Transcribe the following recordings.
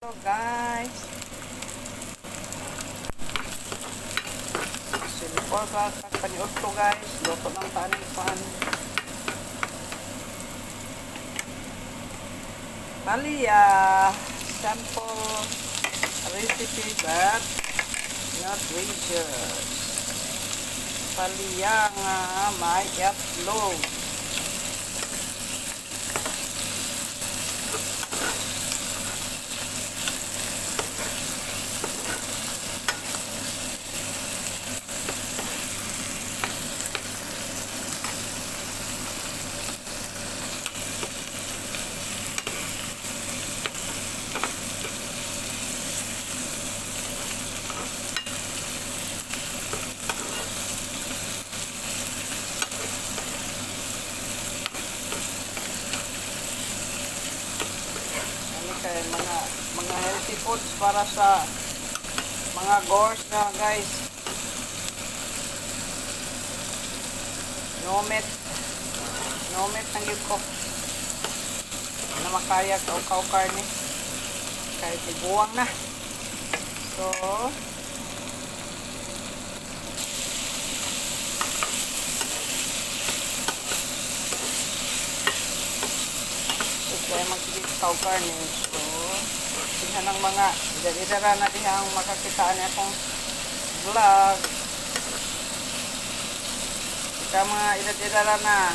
Hello, guys. Simple ba paniod ko, guys. Luto ng taning pan. Palya. Simple recipe but nutritious. Palya nga may itlog. Ano kay mga healthy foods para sa mga goals na, guys. No meat. No meat ang gyud ko. Na makaya kaw karne. Kahit iguwang na. So, kaya magsigit kaw karne. So, tingnan ng mga idara na dihang makakita ni akong vlog. Ika mga edad-edara na.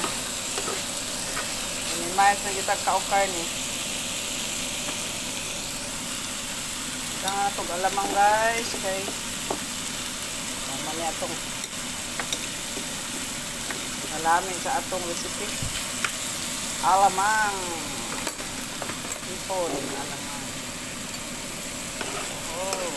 Minimize na kita kaw karne. Ika nga itong alamang, guys. Kay tama niya itong alamin sa atong recipe. Alamang. Hipon. Alamang. Oh.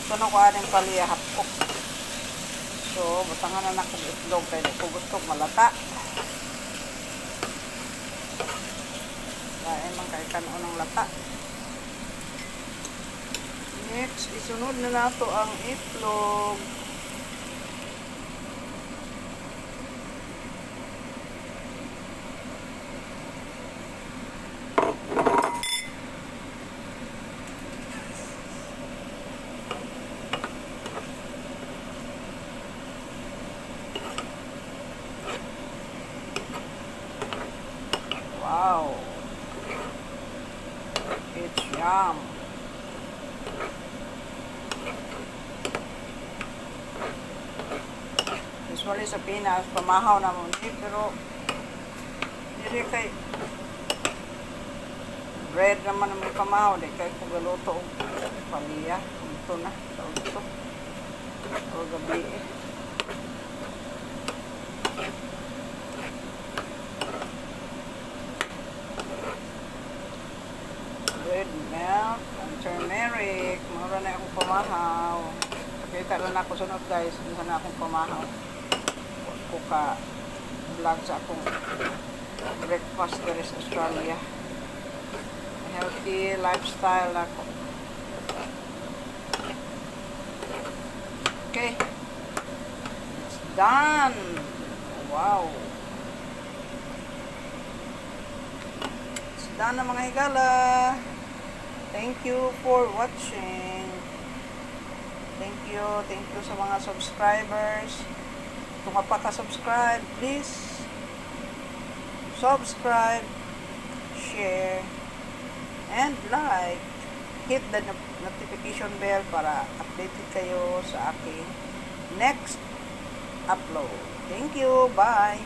Ito na ko aning palya, half cook. So, butangan na nako itlog kay di ko gusto malata. Lain man kay kanon ng lata. Next, isunod na nato ang itlog. Wow. It's yum. Usually sa Pinas, pamahaw na mo ni, pero dili kay bread naman ang pamahaw, di kay kung galuto og palya, ito na, sa udto. O gabi eh. Bread, milk, and turmeric. Mura na akong pamahaw. Pakita lang ako sunod, guys. Unsa na akong pamahaw. Wa ko ka vlog sa akong breakfast diri sa Australia. Healthy lifestyle ako. Okay. It's done. Wow. It's done na, mga higala. Thank you for watching. Thank you. Thank you sa mga subscribers. Kung ka pa ka-subscribe, please subscribe, share, and like. Hit the notification bell para updated kayo sa aking next upload. Thank you. Bye.